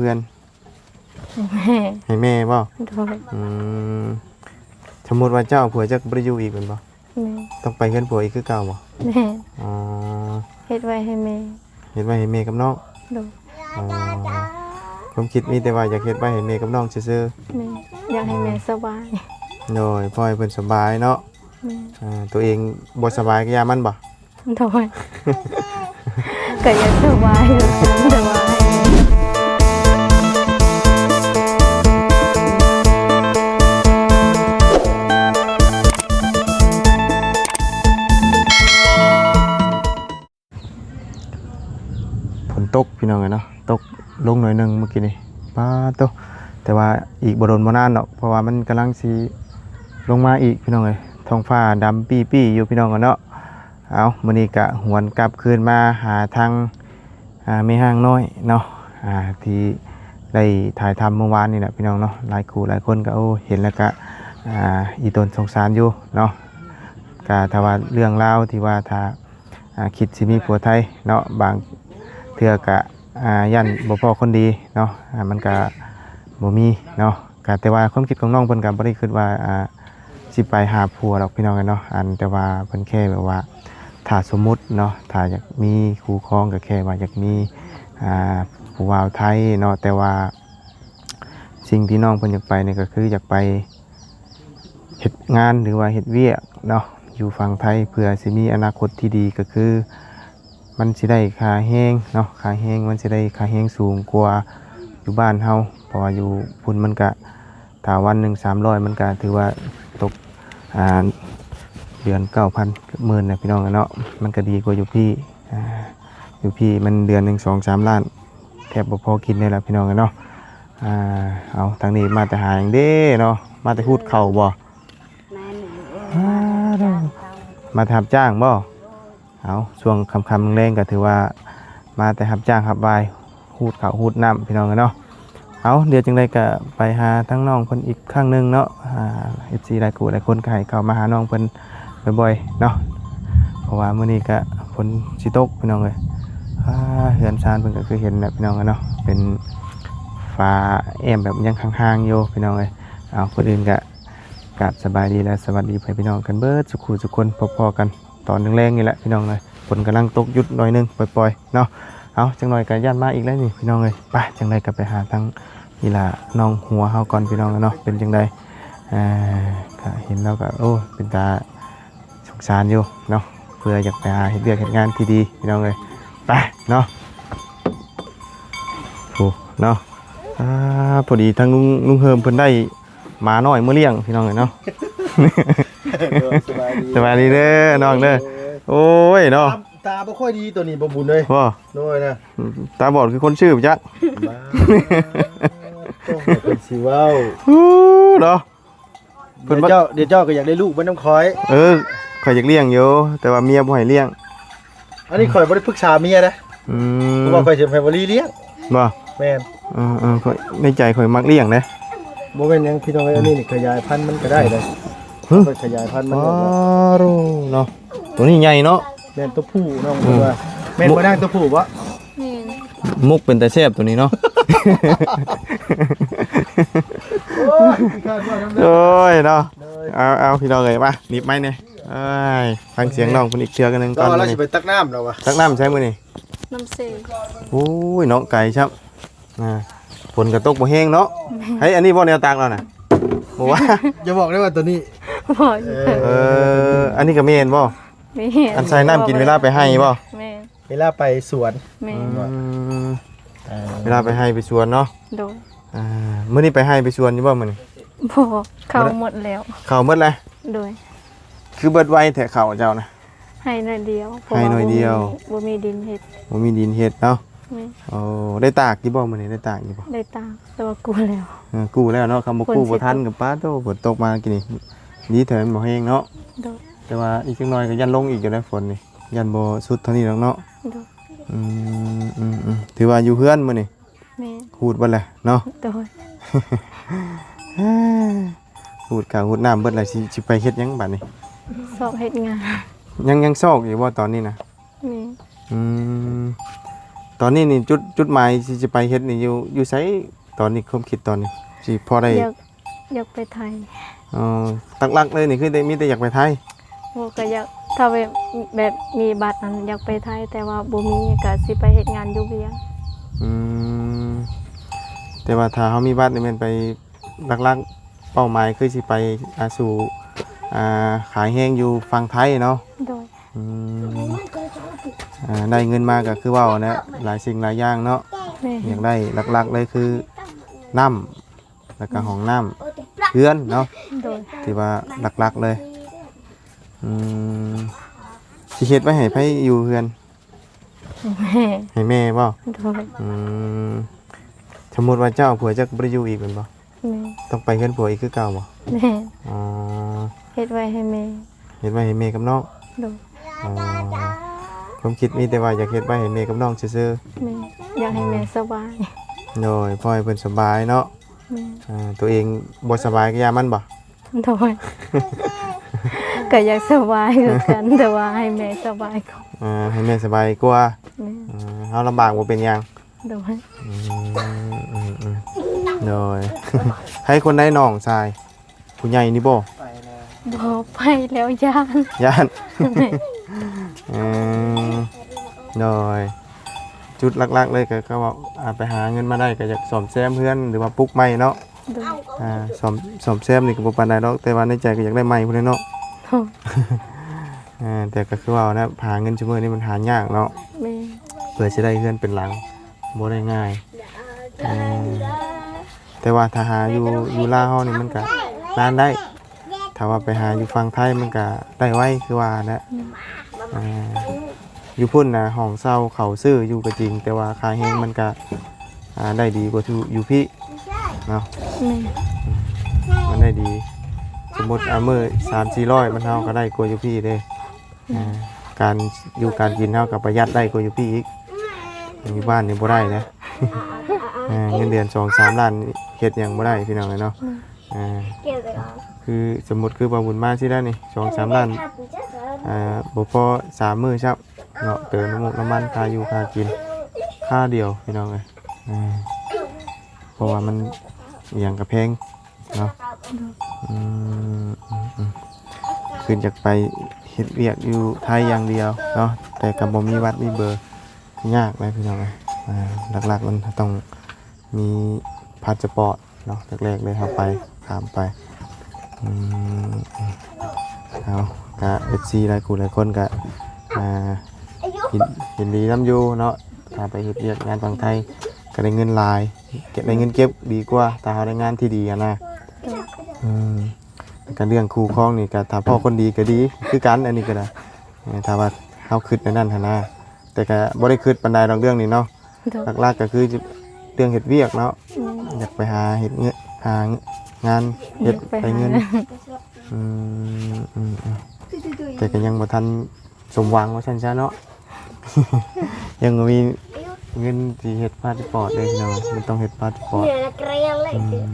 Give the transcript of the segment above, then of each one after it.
ເຮືອນ? ໃຫ້ແມ່ ໃຫ້ແມ່ບໍ່? ໂດຍ. ອືມ ສົມມຸດວ່າເຈົ້າເອົາຜົວ ເຈົ້າກໍບໍ່ໄດ້ຢູ່ອີກແມ່ນບໍ່? ແມ່ນ. ຕ້ອງໄປເຮືອນຜົວອີກຄືເກົ່າບໍ່? ແມ່ນ. ອໍ ເຮັດໄວ້ໃຫ້ແມ່ ເຮັດໄວ້ໃຫ້ແມ່ກັບນ້ອງ? ໂດຍ. ອໍ ຄວາມຄິດມີແຕ່ວ່າຢາກເຮັດໄວ້ໃຫ້ແມ່ກັບນ້ອງຊື່ໆ. ແມ່ນ. ຢາກໃຫ້ແມ່ສະບາຍ. ໂດຍ ພໍໃຫ້ເພິ່ນສະບາຍເນາະ. ແມ່ນ. ເອີ ຕົວເອງບໍ່ສະບາຍກໍຢ່າມັນບໍ່? ໂດຍ. ກໍຢາກສະບາຍຢູ່ ແຕ່ວ່າໃຫ້ແມ່ ຝົນຕົກພີ່ນ້ອງເອີຍເນາະ ຕົກລົງໜ້ອຍໜຶ່ງມື້ກີ້ນີ້ ປາໂຕ. ແຕ່ວ່າອີກບໍ່ດົນບໍ່ນານດອກ ເພາະວ່າມັນກຳລັງຊິລົງມາອີກພີ່ນ້ອງເອີຍ. ທ້ອງຟ້າດຳປີ້ໆຢູ່ພີ່ນ້ອງເອີຍເນາະ. ເອົາ ມື້ນີ້ກະຫວນກັບຄືນມາຫາທາງ ອ່າ ແມ່ຮ້າງນ້ອຍເນາະ ອ່າ ທີ່ໄດ້ຖ່າຍທຳເມື່ອວານນີ້ແຫຼະພີ່ນ້ອງເນາະ. ຫຼາຍຄູ່ຫຼາຍຄົນກໍ ໂອ້ ເຫັນແລ້ວກະ ອ່າ ອີ່ຕົນສົງສານຢູ່ເນາະ. ກະຖ້າວ່າເລື່ອງລາວທີ່ວ່າ ຖ້າ ອ່າ ຄິດຊິມີຜົວໄທເນາະ ບາງເທື່ອກະ ອ່າ ຢ້ານບໍ່ພໍ້ຄົນດີເນາະ ອ່າ ມັນກະບໍ່ມີເນາະ. ກະແຕ່ວ່າຄວາມຄິດຂອງນ້ອງເພິ່ນກະບໍ່ໄດ້ຄິດວ່າ ອ່າ ຊິໄປຫາຜົວດອກພີ່ນ້ອງເອີຍເນາະ. ອັນ ແຕ່ວ່າເພິ່ນແຄ່ແບບວ່າ ຖ້າສົມມຸດເນາະ ຖ້າຢາກມີຄູ່ຄອງ ກໍແຄ່ວ່າຢາກມີ ອ່າ ຜູ້ບ່າວໄທເນາະ. ແຕ່ວ່າສິ່ງທີ່ນ້ອງເພິ່ນຢາກໄປນີ້ ກໍຄືຢາກໄປເຮັດງານ ຫຼືວ່າເຮັດວຽກເນາະ ຢູ່ຝັ່ງໄທ ເພື່ອຊິມີອະນາຄົດທີ່ດີ ກໍຄື ມັນຊິໄດ້ຄ່າແຮງເນາະ ຄ່າແຮງມັນຊິໄດ້ຄ່າແຮງສູງກວ່າຢູ່ບ້ານເຮົາ ເພາະວ່າຢູ່ພຸ້ນມັນກະ ຖ້າວັນໜຶ່ງສາມຮ້ອຍ ມັນກະຖືວ່າຕົກ ອ່າ ເດືອນເກົ້າພັນ ເກືອບໝື່ນນະພີ່ນ້ອງເນາະ. ມັນກະດີກວ່າຢູ່ພີ້ ອ່າ ຢູ່ພີ້ມັນເດືອນໜຶ່ງສອງສາມລ້ານ ແທບບໍ່ພໍກິນເລີຍລະພີ່ນ້ອງເນາະ. ອ່າ ເອົາ ທາງນີ້ມາແຕ່ຫາຫຍັງເດ້ເນາະ ມາແຕ່ຮູດເຂົ້າບໍ່? ແມ່ນ. ມາແຕ່ຮັບຈ້າງບໍ່? ເອົາ ຊ່ວງຄ່ຳໆແລງໆ ກໍຖືວ່າມາແຕ່ຮັບຈ້າງຮັບວາຍ ຮູດເຂົ້າຮູດນ້ຳ ພີ່ນ້ອງເອີຍເນາະ. ເອົາ ດຽວຈັ່ງໃດກໍໄປຫາທາງນ້ອງເພິ່ນອີກຄັ້ງໜຶ່ງເນາະ. ອ່າ ເອັຟຊີ ຫຼາຍຄູ່ຫຼາຍຄົນກໍໃຫ້ເຂົ້າມາຫານ້ອງເພິ່ນບ່ອຍໆເນາະ ເພາະວ່າມື້ນີ້ກໍຝົນຊິຕົກ ພີ່ນ້ອງເອີຍ. ອ່າ ເຮືອນຊານເພິ່ນກໍຄືເຫັນແຫຼະ ພີ່ນ້ອງເອີຍເນາະ ເປັນຝາແອ້ມແບບຍັງຮ້າງໆຢູ່ ພີ່ນ້ອງເອີຍ. ເອົາ ກ່ອນອື່ນກໍ ກາບສະບາຍດີ ແລະ ສະຫວັດດີພໍ່ແມ່ພີ່ນ້ອງກັນເບິດສູ່ຄູ່ສູ່ຄົນ. ພໍ້ກັນຕອນແລງໆນີ້ແຫຼະພີ່ນ້ອງເອີຍ ຝົນກຳລັງຕົກຢຸດໜ້ອຍໜຶ່ງ ປ່ອຍໆເນາະ. ເອົາ ຈັກໜ້ອຍກໍຢ້ານມາອີກແລ້ວນີ້ພີ່ນ້ອງເອີຍ. ໄປ ຈັ່ງໃດກໍໄປຫາທາງອີ່ຫຼ້ານ້ອງຫົວເຮົາກ່ອນ ພີ່ນ້ອງເນາະ ເປັນຈັ່ງໃດ. ເອີ ກໍເຫັນແລ້ວກໍ ໂອ້ ເປັນຕາສົງສານຢູ່ເນາະ ເພື່ອຢາກໄປຫາເຮັດວຽກເຮັດງານທີ່ດີ ພີ່ນ້ອງເອີຍ. ໄປເນາະ ໂອ້ ເນາະ. ອ່າ ພໍດີທາງລຸງ ລຸງເຮີມເພິ່ນໄດ້ ໝານ້ອຍມາລ້ຽງ ພີ່ນ້ອງເອີຍເນາະ. ໂດຍ ສະບາຍດີ ສະບາຍດີເດີນ້ອງເດີ. ໂດຍ ໂອ້ຍເນາະ ຕາ ຕາບໍ່ຄ່ອຍດີໂຕນີ້ ບໍ່ບຸນເອີຍ ບໍ່? ໂດຍນະ ຕາບອດຄືຄົນຊື່ຈັກ. ໂອ້ ເພິ່ນຊິເວົ້າ ເນາະ. ເພິ່ນ ດຽວເຈົ້າ ດຽວເຈົ້າກໍຢາກໄດ້ລູກມານຳຂ້ອຍ. ເອີ ຂ້ອຍຢາກລ້ຽງຢູ່ ແຕ່ວ່າເມຍບໍ່ໃຫ້ລ້ຽງ. ອັນນີ້ຂ້ອຍບໍ່ໄດ້ປຶກສາເມຍເດ້. ອືມ ເພາະວ່າຂ້ອຍຊິໃຫ້ວາລີລ້ຽງ. ບໍ່? ແມ່ນ. ເອີໆ ຂ້ອຍ ໃນໃຈຂ້ອຍມັກລ້ຽງເດ້. ບໍ່ແມ່ນຫຍັງພີ່ນ້ອງເອີຍ ອັນນີ້ນີ້ຂະຫຍາຍພັນມັນກໍໄດ້ເດ້. ຫຶ? ຂ້ອຍຂະຫຍາຍພັນມັນອອກມາ. ໂອ້ ເນາະ ໂຕນີ້ໃຫຍ່ເນາະ. ແມ່ນ ໂຕຜູ້ນ້ອງ ອືມ ເພິ່ນວ່າ. ແມ່ນບໍ່ນາງ ໂຕຜູ້ບໍ່? ແມ່ນ. ໝົກເປັນຕາແຊບໂຕນີ້ເນາະ. ໂອ້ຍ ຂີ້ຄ້ານເວົ້ານຳເດີ. ໂອ້ຍເນາະ. ໂດຍ ເອົາໆ ພີ່ນ້ອງເອີຍ ມາ ໜີບໄມ້ແດ່. ເອີຍ ຟັງສຽງນ້ອງເພິ່ນອີກເທື່ອໜຶ່ງກ່ອນ. ລາວຊິໄປຕັກນ້ຳແລ້ວວະ? ຕັກນ້ຳໃສມື້ນີ້? ນ້ຳເຊ. ໂອ້ຍເນາະ ໄກຊ້ຳ. ອ່າ ຝົນກໍຕົກບໍ່ແຮງເນາະ. ແມ່ນ. ເຮີ້ຍ ອັນນີ້ບໍ່ແນວຕັກລາວນະ? ບໍ່ວ່າ ຢ່າບອກເດີວ່າໂຕນີ້. ບໍ່. ເອີ ເອີ ອັນນີ້ກໍແມ່ນບໍ່? ແມ່ນ. ອັນໃສ່ນ້ຳກິນເວລາໄປໄຮ່ບໍ່? ແມ່ນ. ເວລາໄປສວນ. ແມ່ນ. ອືມ ເອີ ເວລາໄປໄຮ່ໄປສວນເນາະ. ໂດຍ. ອ່າ ມື້ນີ້ໄປໄຮ່ໄປສວນຢູ່ບໍ່ມື້ນີ້? ບໍ່ ເຂົ້າໝົດແລ້ວ. ເຂົ້າໝົດແລ້ວ? ໂດຍ. ຄືເບິດໄວແທ້ເຂົ້າເຈົ້ານະ? ໄຮ່ໜ້ອຍດຽວ ເພາະວ່າ ໄຮ່ໜ້ອຍດຽວ ບໍ່ມີ ບໍ່ມີດິນເຮັດ. ບໍ່ມີດິນເຮັດເນາະ. ແມ່ນ. ໂອ້ ໄດ້ຕາກຢູ່ບໍ່ມື້ນີ້? ໄດ້ຕາກຢູ່ບໍ່? ໄດ້ຕາກ ແຕ່ວ່າກູ້ແລ້ວ. ເອີ ກູ້ແລ້ວເນາະ. ຄັນບໍ່ກູ້ບໍ່ທັນກໍປາດໂທ້ ຝົນຕົກມາກີ້ນີ້ ດີແທ້ມັນບໍ່ແຮງເນາະ. ໂດຍ. ແຕ່ວ່າອີກຈັກໜ້ອຍກໍຢ້ານລົງອີກຢູ່ໃດ໋ຝົນນີ້ ຢ້ານບໍ່ສຸດເທົ່ານີ້ດອກເນາະ. ໂດຍ. ອືມ ອືມ ອືມ ຖືວ່າຢູ່ເຮືອນມື້ນີ້. ແມ່ນ. ຮູດເບິດແລ້ວເນາະ. ໂດຍ. ຮູດເຂົ້າຮູດນ້ຳເບິດແລ້ວ ຊິ ຊິໄປເຮັດຫຍັງບາດນີ້? ຊອກເຮັດງານ. ຍັງ ຍັງຊອກຢູ່ບໍ່ຕອນນີ້ນະ? ແມ່ນ. ອືມ ຕອນນີ້ນີ້ຈຸດ ຈຸດໝາຍທີ່ຈະໄປເຮັດນີ້ຢູ່ ຢູ່ໃສ? ຕອນນີ້ຄວາມຄິດຕອນນີ້ ຊິພໍໄດ້ ຢາກ ຢາກໄປໄທ. ອໍ ຫຼັກໆເລີຍນີ້ຄືໄດ້ ມີແຕ່ຢາກໄປໄທ? ໂອ້ ກໍຢາກ ຖ້າແບບ ແບບມີບັດນັ້ນຢາກໄປໄທ ແຕ່ວ່າບໍ່ມີກໍຊິໄປເຮັດງານຢູ່ວຽງ. ອືມ ແຕ່ວ່າຖ້າເຮົາມີບັດນີ້ແມ່ນໄປ ຫຼັກໆເປົ້າໝາຍຄືຊິໄປ ອາ ສູ່ ອາ ຂາຍແຮງຢູ່ຝັ່ງໄທເນາະ? ໂດຍ. ອືມ ອາ ໄດ້ເງິນມາກໍຄືເວົ້າແຫຼະ ຫຼາຍສິ່ງຫຼາຍຢ່າງເນາະ. ແມ່ນ. ຢາກໄດ້ຫຼັກໆເລີຍຄືນ້ຳ ແລ້ວກໍຫ້ອງນ້ຳເຮືອນເນາະ? ໂດຍ. ທີ່ວ່າຫຼັກໆເລີຍ. ອືມ ຊິເຮັດໄວ້ໃຫ້ໃຜຢູ່ເຮືອນ? ໃຫ້ແມ່. ໃຫ້ແມ່ບໍ່? ໂດຍ. ອືມ ສົມມຸດວ່າເຈົ້າເອົາຜົວ ເຈົ້າກໍບໍ່ໄດ້ຢູ່ອີກແມ່ນບໍ່? ແມ່ນ. ຕ້ອງໄປເຮືອນຜົວອີກຄືເກົ່າບໍ່? ແມ່ນ. ອໍ ເຮັດໄວ້ໃຫ້ແມ່. ເຮັດໄວ້ໃຫ້ແມ່ກັບນ້ອງ? ໂດຍ. ອໍ ຄວາມຄິດມີແຕ່ວ່າຢາກເຮັດໄວ້ໃຫ້ແມ່ກັບນ້ອງຊື່ໆ. ແມ່ນ. ຢາກໃຫ້ແມ່ສະບາຍ. ໂດຍ ພໍໃຫ້ເພິ່ນສະບາຍເນາະ. ແມ່ນ. ເອີ ຕົວເອງບໍ່ສະບາຍກໍຢ່າມັນບໍ່? ໂດຍ. ກໍຢາກສະບາຍຄືກັນ ແຕ່ວ່າໃຫ້ແມ່ສະບາຍກ່ອນ. ເອີ ໃຫ້ແມ່ສະບາຍກວ່າ. ແມ່ນ. ເອີ ເຮົາລຳບາກບໍ່ເປັນຫຍັງ. ໂດຍ. ອືມ ອືມ ອືມ ໂດຍ. ໃຜຄົນໃດນ້ອງຊາຍ ຜູ້ໃຫຍ່ນີ້ບໍ່? ໄປແລ້ວ. ບໍ່ ໄປແລ້ວ ຢ້ານ. ຢ້ານ. ແມ່ນ. ເອີ ໂດຍ. ຈຸດຫຼັກໆເລີຍກໍ ກໍວ່າ ອາ ໄປຫາເງິນມາໄດ້ກໍຢາກສ້ອມແຊມເຮືອນ ຫຼືວ່າປຸກໃໝ່ເນາະ? ໂດຍ. ອາ ສ້ອມ ສ້ອມແຊມນີ້ກໍບໍ່ປານໃດດອກ ແຕ່ວ່າໃນໃຈກໍຢາກໄດ້ໃໝ່ພຸ້ນແຫຼະເນາະ? ໂດຍ. ເອີ ແຕ່ກໍຄືວ່ານະ ຫາເງິນຊຸມື້ນີ້ມັນຫາຍາກເນາະ. ແມ່ນ. ເພື່ອຊິໄດ້ເຮືອນເປັນຫຼັງ ບໍ່ໄດ້ງ່າຍ. ເອີ ແຕ່ວ່າຖ້າຫາຢູ່ ຢູ່ລາວເຮົານີ້ມັນກະນານໄດ້ ຖ້າວ່າໄປຫາຢູ່ຝັ່ງໄທມັນກະໄດ້ໄວຄືວ່ານະ. ອືມ. ເອີ ຢູ່ພຸ້ນນະ ຫ້ອງເຊົ່າເຂົາຊື້ຢູ່ກໍຈິງ ແຕ່ວ່າຄ່າແຮງມັນກະ ອາ ໄດ້ດີກວ່າຢູ່ ຢູ່ພີ້ເນາະ. ແມ່ນ. ມັນໄດ້ດີ ສົມມຸດ ອາ ມື້ສາມສີ່ຮ້ອຍ ມັນ ເຮົາກໍໄດ້ກວ່າຢູ່ພີ້ເດ້. ອືມ. ອາ ການຢູ່ການກິນເຮົາກໍປະຢັດໄດ້ກວ່າຢູ່ພີ້ອີກ ຢູ່ບ້ານນີ້ບໍ່ໄດ້ນະ. ເງິນເດືອນສອງສາມລ້ານເຮັດຫຍັງບໍ່ໄດ້ພີ່ນ້ອງເອີຍເນາະ. ອືມ. ອາ ຄືສົມມຸດຄືບ່າວບຸນມາຊີ້ແລ້ວນີ້ ສອງສາມລ້ານ ອາ ບໍ່ພໍສາມມື້ຊ້ຳເນາະ ເຕີມນ້ຳມັນ ຄ່າຢູ່ຄ່າກິນ ຄ່າດຽວພີ່ນ້ອງເອີຍ. ອາ ເພາະວ່າມັນອີ່ຫຍັງກໍແພງ ເນາະ. ອືມ ອືມ ອືມ ຄືຢາກໄປເຮັດວຽກຢູ່ໄທຢ່າງດຽວເນາະ ແຕ່ກໍບໍ່ມີບັດມີເບີ ຍາກແຫຼະພີ່ນ້ອງເອີຍ. ອ່າ ຫຼັກໆມັນຕ້ອງມີພາສປອດເນາະ ແລກໆເລີຍເຮົາໄປ ຂ້າມໄປ. ອືມ ເອົາ ກະເອັຟຊີຫຼາຍຄູ່ຫຼາຍຄົນກະ ອ່າ ເຫັນ ເຫັນດີນຳຢູ່ເນາະ ຖ້າໄປເຮັດວຽກງານຝັ່ງໄທ ກໍໄດ້ເງິນຫຼາຍ ເກັບ ໄດ້ເງິນເກັບດີກວ່າ ຖ້າເຮົາໄດ້ງານທີ່ດີຫັ້ນນະ. ໂດຍ. ອືມ ແລ້ວກໍເລື່ອງຄູ່ຄອງນີ້ ກໍຖ້າພໍ້ຄົນດີກໍດີຄືກັນ ອັນນີ້ກໍໄດ້ ເອີ ຖ້າວ່າເຮົາຄິດແນວນັ້ນຫັ້ນນະ ແຕ່ກໍບໍ່ໄດ້ຄິດປານໃດດອກເລື່ອງນີ້ເນາະ. ໂດຍ. ຫຼັກໆກໍຄືເລື່ອງເຮັດວຽກເນາະ. ແມ່ນ. ຢາກໄປຫາເຮັດເງິນ ຫາງານເຮັດ ຢາກໄປ ໄດ້ເງິນ ຫາ ອືມ ອືມ ອືມ ແຕ່ກໍຍັງບໍ່ທັນ ສົມຫວັງວ່າຊັ້ນຊະເນາະ ຍັງບໍ່ມີເງິນຊິເຮັດພາສປອດເດ້ພີ່ນ້ອງ ມັນຕ້ອງເຮັດພາສປອດ. ອືມ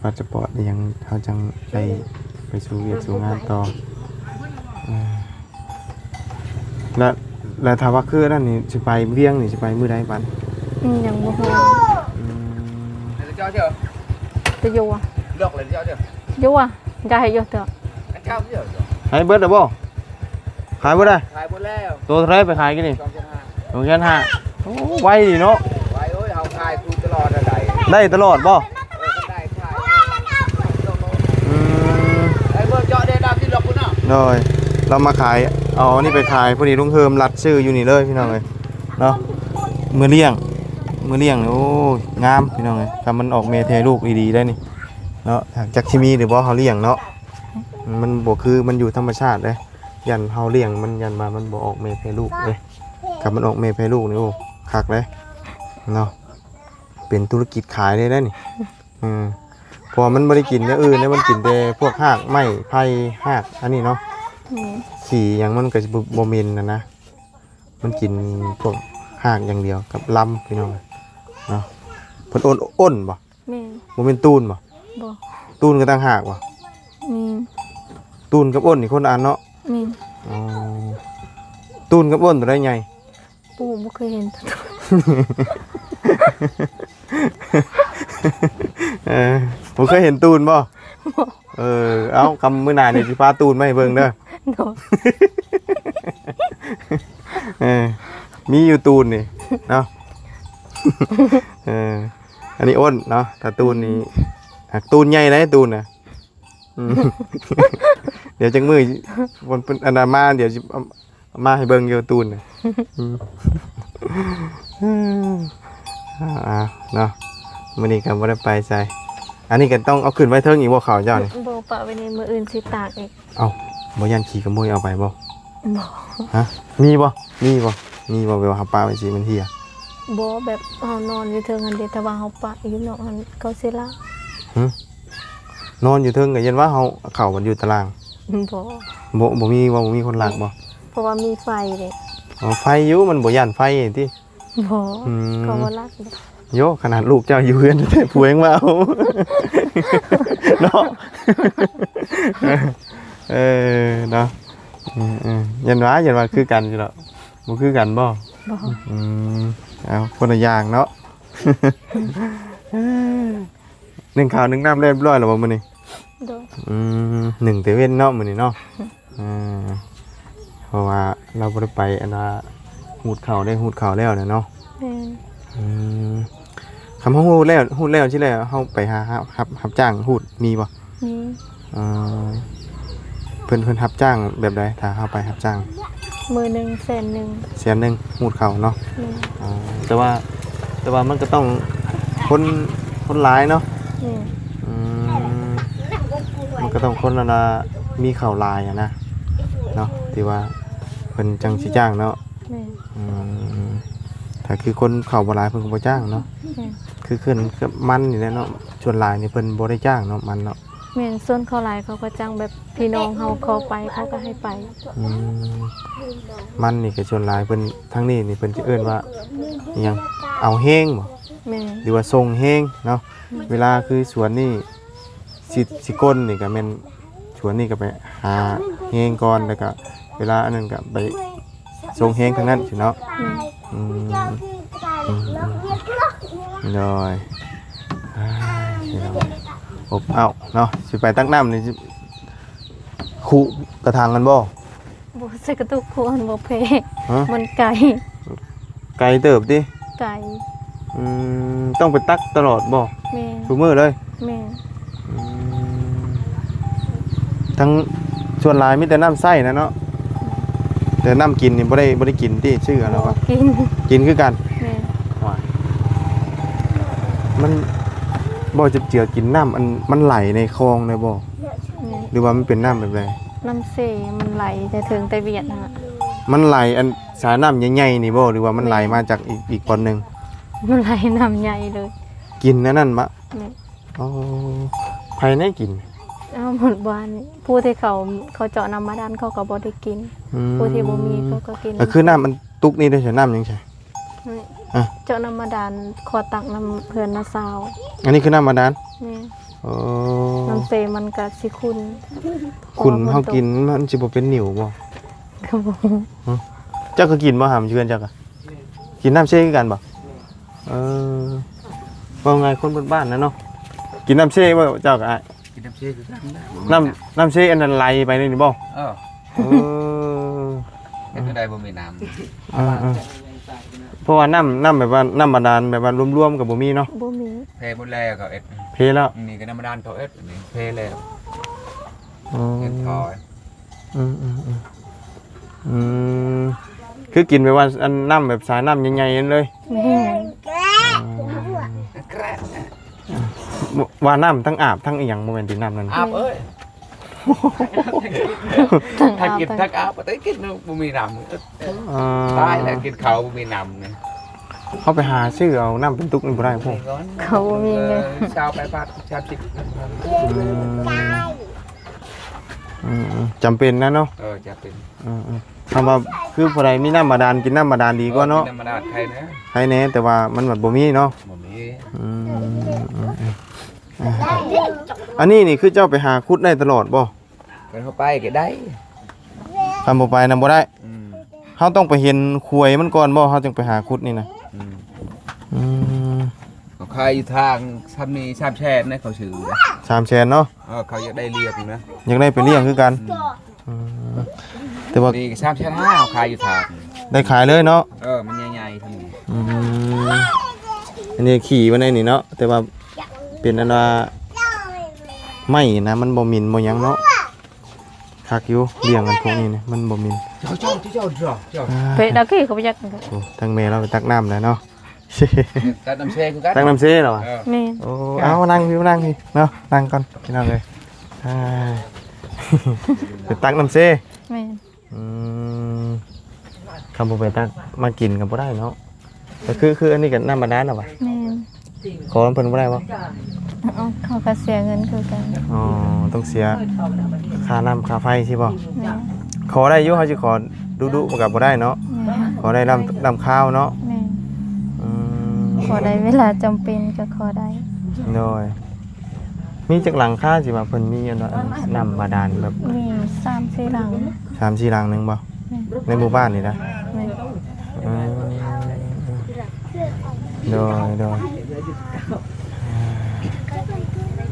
ພາສປອດອີ່ຫຍັງເຮົາຈັ່ງໄດ້ໄປສູ່ວຽກສູ່ງານຕໍ່. ອືມ ແລ້ວ ແລ້ວຖ້າວ່າຄືອັນນັ້ນນີ້ ຊິໄປວຽງນີ້ ຊິໄປມື້ໃດບັດ? ອືມ ຍັງບໍ່ຮູ້. ອືມ ຈະຢູ່ ຢູ່ ຈະໃຫ້ຢູ່ເທື່ອ ໃຫ້ເບິດແລ້ວບໍ່? ຂາຍເບິດແລ້ວ? ຂາຍເບິດແລ້ວ. ໂຕເທົ່າໃດໄປຂາຍກີ້ນີ້? ສອງແສນຫ້າ. ໂອ້ ໄວດີເນາະ. ໄວ ໂອ້ຍ ເຮົາຂາຍຄືຕະຫຼອດໄດ້. ໄດ້ຕະຫຼອດບໍ່? ເອີ ໄດ້ຂາຍ. ອືມ ໄດ້ເບິ່ງເຈາະໄດ້ດຳທີ່ລອກພຸ້ນເນາະ. ໂດຍ ລາວມາຂາຍ ເອົາອັນນີ້ໄປຂາຍ ພໍດີລຸງເຮີມລັດຊື້ຢູ່ນີ້ເລີຍພີ່ນ້ອງເອີຍເນາະ. ມື້ລ້ຽງ ມື້ລ້ຽງ ໂອ້ ງາມພີ່ນ້ອງເອີຍ ຖ້າມັນອອກແມ່ແຜ່ລູກດີໆໄດ໋ນີ້ ເນາະ. ຈັກຊິມີຫຼືບໍ່ ເຮົາລ້ຽງເນາະ ມັນບໍ່ຄື ມັນຢູ່ທຳມະຊາດເດ້. ຢ້ານເຮົາລ້ຽງມັນ ຢ້ານວ່າມັນບໍ່ອອກແມ່ແຜ່ລູກເດ້. ຄັນມັນອອກແມ່ແຜ່ລູກນີ້ ໂອ້ ຄັກເດ້ເນາະ ເປັນທຸລະກິດຂາຍເລີຍເດ້ນີ້. ເອີ ເພາະວ່າມັນບໍ່ໄດ້ກິນແນວອື່ນເດ້ ມັນກິນແຕ່ພວກຮາກໄມ້ໄຜ່ ຮາກອັນນີ້ເນາະ. ອືມ ຂີ້ຫຍັງມັນກໍຊິບໍ່ ບໍ່ເໝັນຫັ້ນນະ ມັນກິນພວກຮາກຢ່າງດຽວກັບລຳ ພີ່ນ້ອງເນາະ. ເພິ່ນໂອ້ນ ໂອ້ນບໍ່? ແມ່ນ. ບໍ່ແມ່ນຕູນບໍ່? ບໍ່. ຕູນກໍຕ່າງຫາກບໍ່? ແມ່ນ. ຕູນກັບໂອ້ນນີ້ຄົນລະອັນເນາະ? ແມ່ນ. ອໍ ຕູນກັບໂອ້ນໂຕໃດໃຫຍ່? ໂຕ ໂອ້ ບໍ່ເຄີຍເຫັນ. ເອີ ບໍ່ເຄີຍເຫັນຕູນບໍ່? ບໍ່. ເອີ ເອົ້າ ຄຳມື້ໜ້ານີ້ຊິພາຕູນມາໃຫ້ເບິ່ງເດີ. ໂດຍ. ເອີ ມີຢູ່ຕູນນີ້ເນາະ. ເອີ ອັນນີ້ອ້ນເນາະ ຖ້າຕູນນີ້ ຫາກຕູນໃຫຍ່ໄດ໋ ຕູນນະ. ອືມ ດຽວຈັກມື້ ເພິ່ນ ເພິ່ນ ອັນນັ້ນມາ ດຽວຊິເອົາ ເອົາມາໃຫ້ເບິ່ງຢູ່ຕູນນະ. ອືມ ອ່າ ເນາະ ມື້ນີ້ກໍບໍ່ໄດ້ໄປໃສ. ອັນນີ້ກໍຕ້ອງເອົາຂຶ້ນໄວ້ເທິງອີກບໍ່ ເຂົ້າເຈົ້ານີ້? ບໍ່ ປະໄວ້ນີ້ ມື້ອື່ນຊິຕາກອີກ. ເອົ້າ ບໍ່ຢ້ານຂີ້ຂະໂມຍເອົາໄປບໍ່? ບໍ່. ຮະ ມີບໍ່? ມີບໍ່? ມີບໍ່ ແບບວ່າເຮົາປະໄວ້ຊິມັນເຫ່ຍ? ບໍ່ ແບບເຮົານອນຢູ່ເທິງຫັ້ນເດ ຖ້າວ່າເຮົາປະຢູ່ນອກຫັ້ນ ເຂົາຊິລັກ. ຫື? ນອນຢູ່ເທິງກໍຢ້ານວ່າເຮົາ ເຂົ້າມັນຢູ່ຕາລາງ. ບໍ່ ບໍ່ ບໍ່ມີບໍ່ ບໍ່ມີຄົນລັກບໍ່? ເພາະວ່າມີໄຟເດ້. ອໍ ໄຟຢູ່ ມັນບໍ່ຢ້ານໄຟຕິ? ບໍ່ ອືມ ເຂົາບໍ່ລັກເດ້. ໂຢ ຂະໜາດລູກເຈົ້າຢູ່ເຮືອນແທ້ໆ ຜົວຍັງວ່າເອົາ ເນາະ. ເອີ ເນາະ ເອີໆ ຢ້ານວ່າ ຢ້ານວ່າຄືກັນຢູ່ດອກ. ບໍ່ຄືກັນບໍ່? ບໍ່. ອືມ ເອົາ ຄົນລະຢ່າງເນາະ. ໜຶ້ງເຂົ້າໜຶ້ງນ້ຳຮຽບຮ້ອຍແລ້ວບໍ່ມື້ນີ້? ໂດຍ. ອືມ ໜຶ້ງແຕ່ເວັນເນາະມື້ນີ້ເນາະ. ເອີ ເພາະວ່າລາວບໍ່ໄດ້ໄປ ອັນວ່າຮູດເຂົ້າໄດ້ ຮູດເຂົ້າແລ້ວນະເນາະ. ແມ່ນ. ອືມ ຄຳເຮົາຮູດແລ້ວ ຮູດແລ້ວຊີ້ແລ້ວ ເຮົາໄປຫາ ຫາ ຮັບ ຮັບຈ້າງຮູດມີບໍ່? ມີ. ເອີ ເພິ່ນ ເພິ່ນຮັບຈ້າງແບບໃດ ຖ້າເຮົາໄປຮັບຈ້າງ? ມື້ໜຶ່ງແສນໜຶ່ງ. ແສນໜຶ່ງ ຮູດເຂົ້າເນາະ. ແມ່ນ. ອໍ ແຕ່ວ່າ ແຕ່ວ່າມັນກໍຕ້ອງຄົນ ຄົນຫຼາຍເນາະ. ແມ່ນ. ອືມ ມັນກໍຕ້ອງຄົນ ອັນນ່າ ມີເຂົ້າຫຼາຍຫັ້ນນະເນາະ ທີ່ວ່າເພິ່ນຈັ່ງຊິຈ້າງເນາະ. ແມ່ນ. ອືມ ຖ້າຄືຄົນເຂົ້າບໍ່ຫຼາຍເພິ່ນກໍບໍ່ຈ້າງເນາະ. ແມ່ນ. ຄືຂຶ້ນກັບມັນນີ້ແຫຼະເນາະ ສ່ວນຫຼາຍນີ້ເພິ່ນບໍ່ໄດ້ຈ້າງເນາະ ມັນເນາະ. ແມ່ນ ສ່ວນເຂົາຫຼາຍເຂົາກໍຈ້າງ ແບບພີ່ນ້ອງເຮົາຂໍໄປເຂົາກໍໃຫ້ໄປ. ອືມ ມັນນີ້ກໍສ່ວນຫຼາຍເພິ່ນ ທາງນີ້ນີ້ເພິ່ນຈະເອີ້ນວ່າອີ່ຫຍັງ ເອົາແຮງບໍ່? ແມ່ນ. ຫຼືວ່າສົ່ງແຮງເນາະ. ແມ່ນ. ເວລາຄືສວນນີ້ ຊິ ຊິກົ້ນນີ້ກໍແມ່ນ ຊ່ວງນີ້ກໍໄປຫາແຮງກ່ອນ ແລ້ວກໍເວລາອັນນັ້ນກໍໄປສົ່ງແຮງທາງນັ້ນຊີ້ເນາະ. ອືມ ອືມ ອືມ ໂດຍ ອ່າ ພີ່ນ້ອງ ອົບເອົາເນາະ ຊິໄປຕັກນ້ຳນີ້ ຄຸກະຖັງກັນບໍ່? ບໍ່ ໃສ່ກະຕຸກຄົວຫັ້ນບໍ່ແພ້. ຮະ? ມັນໄກ. ໄກເຕີບຕິ? ໄກ. ອືມ ຕ້ອງໄປຕັກຕະຫຼອດບໍ່? ແມ່ນ. ທຸກມື້ເລີຍ? ແມ່ນ. ອືມ ທັງສ່ວນຫຼາຍມີແຕ່ນ້ຳໃຊ້ນະເນາະ. ແມ່ນ. ແຕ່ນ້ຳກິນນີ້ບໍ່ໄດ້ ບໍ່ໄດ້ກິນຕິ? ຊື້ເອົາແລ້ວບໍ່? ກິນ. ກິນຄືກັນ? ແມ່ນ. ວ້າຍ ມັນບໍ່ຈັບເຈືອກິນນ້ຳ ອັນ ມັນໄຫຼໃນຄອງໄດ້ບໍ່? ແມ່ນ. ຫຼືວ່າມັນເປັນນ້ຳແບບໃດ? ນ້ຳເຊ ມັນໄຫຼແຕ່ເທິງແຕ່ວຽດຫັ້ນລະ. ມັນໄຫຼອັນສາຍນ້ຳໃຫຍ່ໆນີ້ບໍ່ ຫຼືວ່າມັນໄຫຼ ແມ່ນ ມາຈາກອີກ ອີກບ່ອນໜຶ່ງ? ມັນໄຫຼນ້ຳໃຫຍ່ເລີຍ. ກິນອັນນັ້ນມະ? ແມ່ນ. ອໍ ໃຜແນ່ກິນ? ເອົາ ໝົດບ້ານນີ້ ຜູ້ທີ່ເຂົາ ເຂົາເຈາະນ້ຳບາດານເຂົາກໍບໍ່ໄດ້ກິນ. ອືມ ຜູ້ທີ່ບໍ່ມີເຂົາກໍກິນ. ກໍຄືນ້ຳມັນຕຸກນີ້ໄດ້ໃສ່ນ້ຳຫຍັງໃສ່? ນີ້ ອ່ະ ເຈາະນ້ຳບາດານ ຂໍຕັກນ້ຳເຮືອນນ້າສາວ. ອັນນີ້ຄືນ້ຳບາດານ? ແມ່ນ. ອໍ ນ້ຳເຊມັນກະຊິຂຸ່ນ. ຂຸ່ນ ເຮົາກິນມັນຊິບໍ່ເປັນໜິວບໍ່? ກໍບໍ່ຮູ້. ຮະ? ເຈົ້າກໍກິນບໍ່ຫາມເຮືອນເຈົ້າກະ? ກິນນ້ຳເຊຄືກັນບໍ່? ເອີ ເວົ້າງ່າຍຄົນບ້ານໆນະເນາະ. ກິນນ້ຳເຊບໍ່ເຈົ້າກະ? ກິນນ້ຳເຊຄືກັນນະ. ນ້ຳ ນ້ຳເຊອັນນັ້ນໄຫຼໄປນີ້ບໍ່? ເອີ. ເອີ ເຮັດຈັ່ງໃດບໍ່ມີນ້ຳ? ເອີໆ ເພາະວ່ານ້ຳ ນ້ຳແບບວ່າ ນ້ຳບາດານແບບວ່າລວມໆກໍບໍ່ມີເນາະ. ບໍ່ມີ. ເພໝົດແລ້ວເຂົາເຮັດ. ເພແລ້ວ? ນີ້ກໍນ້ຳບາດານເຂົາເຮັດ ນີ້ເພແລ້ວ. ອໍ ເຮັດທໍ່. ອືມໆໆ ອືມ ຄືກິນແບບວ່າ ອັນ ນ້ຳແບບສາຍນ້ຳໃຫຍ່ໆນັ້ນເລີຍ. ແມ່ນ. ອືມ ວ່ານ້ຳທັງອາບທັງອີ່ຫຍັງ ບໍ່ແມ່ນຕິ ນ້ຳນັ້ນ? ອາບເອີຍ ທັງອາບ ທັງກິນທັງອາບ ແຕ່ກິນບໍ່ມີນ້ຳ. ຕາຍແລ້ວ ກິນເຂົ້າບໍ່ມີນ້ຳນີ້. ເຮົາໄປຫາຊື້ເອົານ້ຳເປັນຕຸກນີ້ບໍ່ໄດ້ບໍ່? ເຂົາບໍ່ມີເງິນ. ຊາວປາຍບາດ ສາມສິບ. ອືມ ອືມໆ ຈຳເປັນນະເນາະ. ເອີ ຈຳເປັນ. ອືມໆ ຄຳວ່າຄືຜູ້ໃດມີນ້ຳບາດານ ກິນນ້ຳບາດານດີກວ່າເນາະ. ເອີ ກິນນ້ຳບາດານໄຄແນ່. ໄຄແນ່ ແຕ່ວ່າມັນບັດບໍ່ມີເນາະ. ບໍ່ມີ. ອືມ ອັນນີ້ນີ້ຄືເຈົ້າໄປຫາຂຸດໄດ້ຕະຫຼອດບໍ່? ຄັນເຮົາໄປກໍໄດ້. ຄັນບໍ່ໄປນຳບໍ່ໄດ້. ອືມ. ເຮົາຕ້ອງໄປເຫັນຂວາຍມັນກ່ອນບໍ່ ເຮົາຈຶ່ງໄປຫາຂຸດນີ້ນະ? ອືມ ອືມ ເຂົາຂາຍຢູ່ທາງຊຳນີ້ ສາມແສນນະ ເຂົາຊື້ນະ ສາມແສນເນາະ. ເອີ ເຂົາຢາກໄດ້ລ້ຽງນະ ຢາກໄດ້ໄປລ້ຽງຄືກັນ. ອືມ ອືມ ແຕ່ວ່ານີ້ສາມແສນຫ້າ ເຂົາຂາຍຢູ່ທາງ ໄດ້ຂາຍເລີຍເນາະ. ເອີ ມັນໃຫຍ່ໆ ທາງນີ້. ອືມ ອັນນີ້ຂີ້ມັນໃນນີ້ເນາະ ແຕ່ວ່າເປັນອັນວ່າໄມ້ນະ ມັນບໍ່ໝິ່ນບໍ່ຫຍັງເນາະ. ຄັກຢູ່ ລ້ຽງອັນພວກນີ້ນະ ມັນບໍ່ໝິ່ນ. ເຈົ້າ ເຈົ້າ ເຈົ້າ ເຈົ້າ ເຈົ້າ ອ່າ ເພດາວເກກໍບໍ່ຢາກ. ໂອ້ ທາງແມ່ລາວໄປຕັກນ້ຳແລ້ວເນາະ. ຕັກນ້ຳເຊຄືກັນ ຕັກນ້ຳເຊແລ້ວຫວາ? ເອີ ແມ່ນ. ໂອ້ ເອົາ ນັ່ງຢູ່ ນັ່ງຢູ່ເນາະ ນັ່ງກ່ອນພີ່ນ້ອງເອີຍ. ອ່າ ໄປຕັກນ້ຳເຊ. ແມ່ນ. ອືມ ຄັນບໍ່ໄປຕັກມາກິນກໍບໍ່ໄດ້ເນາະ. ກໍຄື ຄືອັນນີ້ກໍນ້ຳບາດານເນາະຫວາ? ແມ່ນ. ຂໍນຳເພິ່ນບໍ່ໄດ້ບໍ່? ເອົາ ເຂົາກໍເສຍເງິນຄືກັນ. ອໍ ຕ້ອງເສຍຄ່ານ້ຳຄ່າໄຟຊີ້ບໍ່? ແມ່ນ. ຂໍໄດ້ຢູ່ ເຮົາຊິຂໍດຸໆ ມັນກໍບໍ່ໄດ້ເນາະ. ແມ່ນ. ຂໍໄດ້ນຳ ນຳຄາວເນາະ. ແມ່ນ. ອືມ ຂໍໄດ້ເວລາຈຳເປັນກໍຂໍໄດ້. ໂດຍ. ມີຈັກຫຼັງຄາ ຊິວ່າເພິ່ນມີອັນ ອັນນ້ຳບາດານແບບ? ມີສາມສີ່ຫຼັງ. ສາມສີ່ຫຼັງໜຶ່ງບໍ່? ແມ່ນ. ໃນໝູ່ບ້ານນີ້ນະ? ແມ່ນ. ເອີ ໂດຍ ໂດຍ.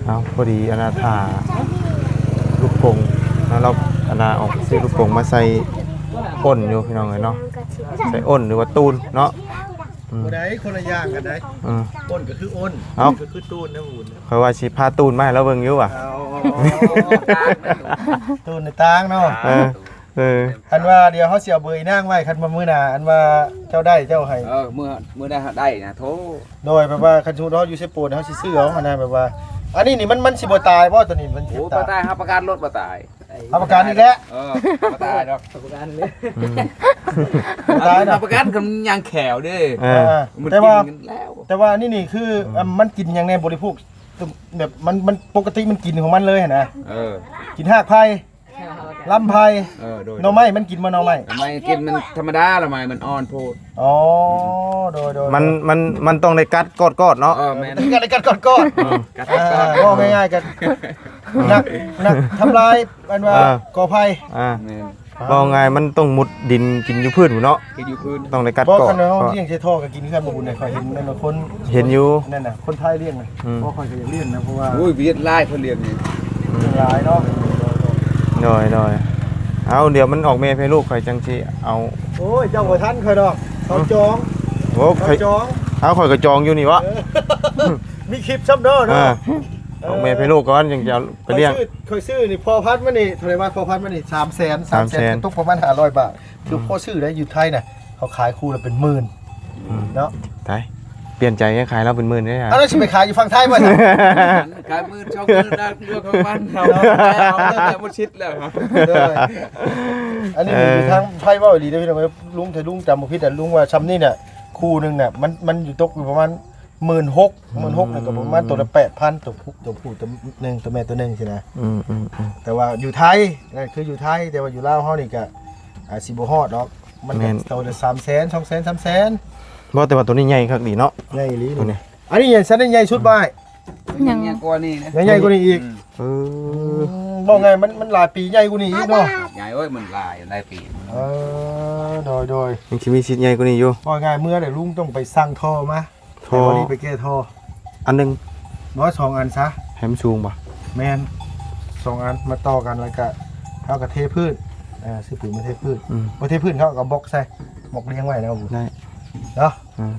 ເອົາ ພໍດີອັນນ່າ ຖ້າລູກໂປ່ງເນາະ ລາວອັນນ່າ ອອກຊື້ລູກໂປ່ງມາໃສ່ອົ່ນຢູ່ພີ່ນ້ອງເອີຍເນາະ ໃສ່ອົ່ນ ຫຼືວ່າຕູນເນາະ. ອືມ ບໍ່ໄດ້ ຄົນລະຢ່າງກັນໄດ໋. ອືມ ອົ່ນກໍຄືອົ່ນ ເອົ້າ ກໍຄືຕູນນະບຸນ. ຂ້ອຍວ່າຊິພາຕູນມາໃຫ້ລາວເບິ່ງຢູ່ຫວາ? ເອົາ ຕູນໃນຕ່າງເນາະ. ເອີ ເອີ ອັນວ່າດຽວເຮົາຊິເອົາເບີອີນາງໄວ້ ຄັນວ່າມື້ໜ້າ ອັນວ່າເຈົ້າໄດ້ເຈົ້າໃຫ້. ເອີ ມື້ ມື້ໃດເຮົາໄດ້ນະ ໂທ. ໂດຍ ແບບວ່າຄັນສົມມຸດເຮົາຢູ່ເຊໂປນ ເຮົາຊິຊື້ເອົາຫັ້ນນະ ແບບວ່າ ອັນນີ້ນີ້ມັນ ມັນຊິບໍ່ຕາຍບໍ່ ຕົວນີ້? ມັນ ໂອ້ ບໍ່ຕາຍ ຮັບປະກັນລົດບໍ່ຕາຍ. ຮັບປະກັນອີກແລ້ວ. ເອີ ບໍ່ຕາຍດອກ ຮັບປະກັນເລີຍ. ອືມ ບໍ່ຕາຍດອກ ຮັບປະກັນ ຄັນມັນຍ່າງແຂວເດ້. ເອີ ແຕ່ວ່າ ແຕ່ວ່າອັນນີ້ນີ້ຄື ອືມ ມັນກິນຫຍັງແດ່ ບໍລິໂພກ ແບບມັນ ມັນປົກກະຕິມັນກິນຂອງມັນເລີຍຫັ້ນນະ. ເອີ ກິນຮາກໄຜ່ ລຳໄຜ່. ເອີ ໂດຍ ໜໍ່ໄມ້ມັນກິນບໍ່ ໜໍ່ໄມ້? ໜໍ່ໄມ້ກິນ ມັນທຳມະດາ ລະໄມ້ມັນອ່ອນໂພດ. ອໍ ໂດຍ ໂດຍ ມັນ ໂດຍ ມັນ ມັນຕ້ອງໄດ້ກັດກອດໆເນາະ. ເອີ ແມ່ນ ກັດ ກັດກອດໆ. ອືມ ກັດກອດໆ ເອີ ເວົ້າງ່າຍໆ ກັນ ນັກ ນັກທຳລາຍ ອັນວ່າ ເອີ ກໍໄຜ່. ອ່າ ແມ່ນ. ເວົ້າງ່າຍມັນຕ້ອງມຸດດິນກິນຢູ່ພື້ນພຸ້ນເນາະ ກິນຢູ່ພື້ນ ຕ້ອງໄດ້ກັດກອດ. ຄັນເຮົາລ້ຽງໃສ່ທໍ່ກໍກິນຄືກັນບໍ່ບຸນ. ຂ້ອຍເຫັນນັ້ນຄົນ ເຫັນຢູ່ ນັ້ນນະ ຄົນໄທລ້ຽງນະ. ອືມ ບໍ່ ຂ້ອຍກໍຢາກລ້ຽງນະ ເພາະວ່າ ໂອ້ຍ ວຽດຫຼາຍ ເຂົາລ້ຽງນີ້ ຫຼາຍເນາະ. ໂດຍ ໂດຍ ເອົາ ດຽວມັນອອກແມ່ແຜ່ລູກ ຂ້ອຍຈັ່ງຊິເອົາ. ໂອ້ຍ ເຈົ້າບໍ່ທັນຂ້ອຍດອກ ເຂົາຈອງ. ໂອ້ ເຂົາຈອງ. ເອົາ ຂ້ອຍກໍຈອງຢູ່ນີ້ວະ. ເອີ ມີຄລິບຊ້ຳເນາະ. ອ່າ ເນາະ ອອກແມ່ແຜ່ລູກກ່ອນ ຈັ່ງຈະເອົາໄປລ້ຽງ. ຂ້ອຍຊື້ ຂ້ອຍຊື້ນີ້ ພໍ່ພັນມັນນີ້ເທົ່າໃດວະ? ພໍ່ພັນມັນນີ້ ສາມແສນ ສາມແສນ ສາມແສນ ຕົກປະມານຫ້າຮ້ອຍບາດ. ຄືພໍຊື້ໄດ້ຢູ່ໄທນະ ເຂົາຂາຍຄູ່ລະເປັນໝື່ນ. ອືມ ເນາະ ຕາຍ ປ່ຽນໃຈຂາຍລາວເປັນໝື່ນເດ້. ເອົາ ແລ້ວຊິໄປຂາຍຢູ່ຝັ່ງໄທບໍ່? ຂາຍໝື່ນ ສອງໝື່ນນະ ເລື່ອງຂອງມັນ. ເຮົາເອົາແລ້ວ ໝົດສິດແລ້ວ. ໂດຍ ອັນນີ້ ເອີ ຢູ່ທາງໄທເວົ້າອີ່ຫຼີເດ້ພີ່ນ້ອງເອີຍ. ລຸງ ຖ້າລຸງຈຳບໍ່ຜິດນະ ລຸງວ່າຊ່ຳນີ້ນະ ຄູ່ໜຶ່ງນະ ມັນ ມັນຢູ່ຕົກຢູ່ປະມານ ໝື່ນຫົກ ໝື່ນຫົກ ອືມ ນັ້ນກໍປະມານໂຕລະແປດພັນ ໂຕຜູ້ ໂຕຜູ້ໂຕໜຶ່ງ ໂຕແມ່ໂຕໜຶ່ງຊີ້ນະ. ອືມໆໆ ແຕ່ວ່າຢູ່ໄທ ນັ້ນຄືຢູ່ໄທ ແຕ່ວ່າຢູ່ລາວເຮົານີ້ກະ ອາດຊິບໍ່ຮອດດອກ ມັນກະ ແມ່ນ ໂຕລະສາມແສນ ສອງແສນ ສາມແສນ. ບໍ່ ແຕ່ວ່າໂຕນີ້ໃຫຍ່ຄັກດີເນາະ ໃຫຍ່ອີ່ຫຼີ ໂຕນີ້. ອັນນີ້ຍັງຊັ້ນໃຫຍ່ສຸດບໍ່ອ້າຍ? ຍັງ ໃຫຍ່ກວ່ານີ້ນະ ຍັງໃຫຍ່ກວ່ານີ້ອີກ. ອືມ ເອີ ອືມ ເວົ້າງ່າຍ ມັນ ມັນຫຼາຍປີໃຫຍ່ກວ່ານີ້ອີກເນາະ. ໃຫຍ່ເອີຍ ມັນຫຼາຍ ຫຼາຍປີ. ເອີ ໂດຍໆ ຍັງຊິມີສິດໃຫຍ່ກວ່ານີ້ຢູ່. ເວົ້າງ່າຍ ເມື່ອໃດລຸງຕ້ອງໄປສັ່ງທໍ່ມາ ທໍ່ ແຕ່ວ່ານີ້ໄປແກ້ທໍ່ອັນໜຶ່ງ ບໍ່ ສອງອັນຊະ ໃຫ້ມັນສູງບໍ່? ແມ່ນ ສອງອັນມາຕໍ່ກັນ ແລ້ວກະເຮົາກະເທພື້ນ ເອີ ຊື້ປູນມາເທພື້ນ. ອືມ ບໍ່ເທພື້ນ ເຂົາກະບລັອກໃສ່ ບລັອກລຽງໄວ້ແລ້ວ ໄດ້ເນາະ. ອືມ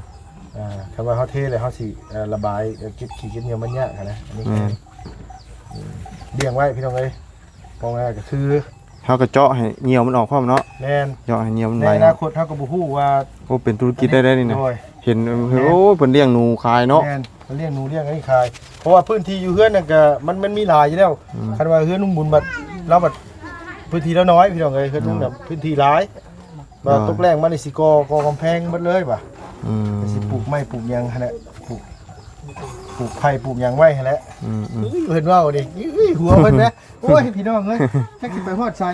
ເອີ ຄັນວ່າເຮົາເທແລ້ວ ເຮົາຊິ ເອີ ລະບາຍ ເອີ ເກັບຂີ້ເກັບຫຍັງມັນຍາກຫັ້ນນະ. ອັນນີ້ ແມ່ນ ອືມ ລຽງໄວ້ພີ່ນ້ອງເອີຍ ເວົ້າງ່າຍກະຄື ເຮົາກໍເຈາະໃຫ້ຍ່ຽວມັນອອກພ້ອມເນາະ. ແມ່ນ ເຈາະໃຫ້ຍ່ຽວມັນໄຫຼ. ໃນອະນາຄົດເຮົາກໍບໍ່ຮູ້ວ່າ ໂອ້ ເປັນທຸລະກິດໄດ້ ໄດ້ນີ້ນະ. ໂດຍ ເຫັນ ໂອ້ ເພິ່ນລ້ຽງໜູຂາຍເນາະ. ແມ່ນ ເພິ່ນລ້ຽງໜູລ້ຽງອັນນີ້ຂາຍ ເພາະວ່າພື້ນທີ່ຢູ່ເຮືອນນັ້ນກໍ ມັນ ມັນມີຫຼາຍຢູ່ແລ້ວ. ອືມ ຄັນວ່າເຮືອນລຸງບຸນບັດ ລາວບັດພື້ນທີ່ລາວນ້ອຍພີ່ນ້ອງເອີຍ ເຮືອນລຸງ ໂດຍ ນະ ພື້ນທີ່ຫຼາຍ. ວ່າ ໂດຍ ຕົກແລ້ງມານີ້ຊິກໍ່ ກໍ່ກຳແພງໝົດເລີຍວ່າ. ອືມ ຊິປູກໄມ້ປູກຫຍັງຫັ້ນແຫຼະ ປູກ ປູກໄຜ່ປູກຫຍັງໄວ້ຫັ້ນແຫຼະ. ອືມໆ ເອີຍ ເພິ່ນເວົ້ານີ້ ເອີຍ ຫົວເພິ່ນນະ. ໂອ້ຍ ພີ່ນ້ອງເອີຍ ຈັກຊິໄປຮອດໃສ.